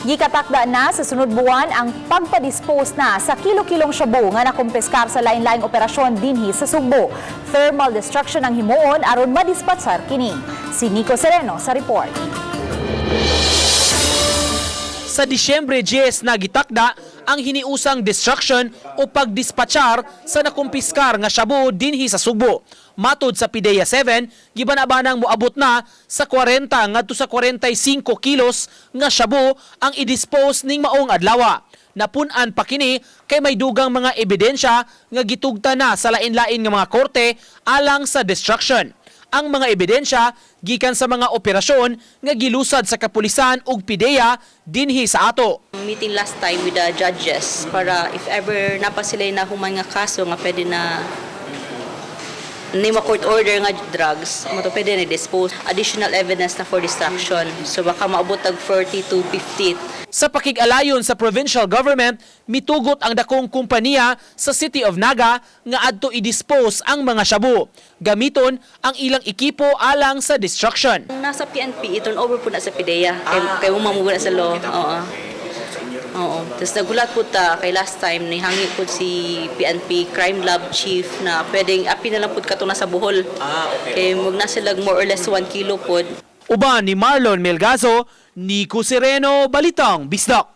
Gikatakda na sa sunod buwan ang pagpadispose na sa kilo-kilong shabu nga nakumpiskar sa lain-laing operasyon dinhi sa Sugbo. Thermal destruction ang himuon aron madispatsar kini. Si Nico Sereno sa report. Sa Disyembre 10 na gitakda ang hiniusang destruction o pagdispatchar sa nakumpiskar nga shabu dinhi sa Sugbo. Matod sa PDEA 7, gibanabanang moabot na sa 40 ngadto sa 45 kilos nga shabu ang i-dispose ning maong adlawa. Napun-an pa kini kay may dugang mga ebidensya nga gitugta na sa lain-lain nga mga korte alang sa destruction. Ang mga ebidensya gikan sa mga operasyon nga gilusad sa kapulisan ug PDEA dinhi sa ato. Meeting last time with the judges para if ever napa sila na human nga kaso nga pwede na name a court order nga drugs mo to, pwede na dispose additional evidence na for destruction, so baka maabot og 40 to 50. Sa pakig-alayon sa provincial government, mitugot ang dakong kumpanya sa City of Naga nga adto i-dispose ang mga shabu. Gamiton ang ilang ekipo alang sa destruction. Nasa PNP, i-turn over po na sa PDEA kay mo mamuguna sa law. Oo. Tapos nagulat po ta kay last time nihangi po si PNP Crime Lab Chief na pwedeng api na lang pud kato na sa Bohol. Ah, okay. Kay mug na sila more or less 1 kilo pod. Uban ni Marlon Melgazo, Nico Sereno, Balitang Bisdak.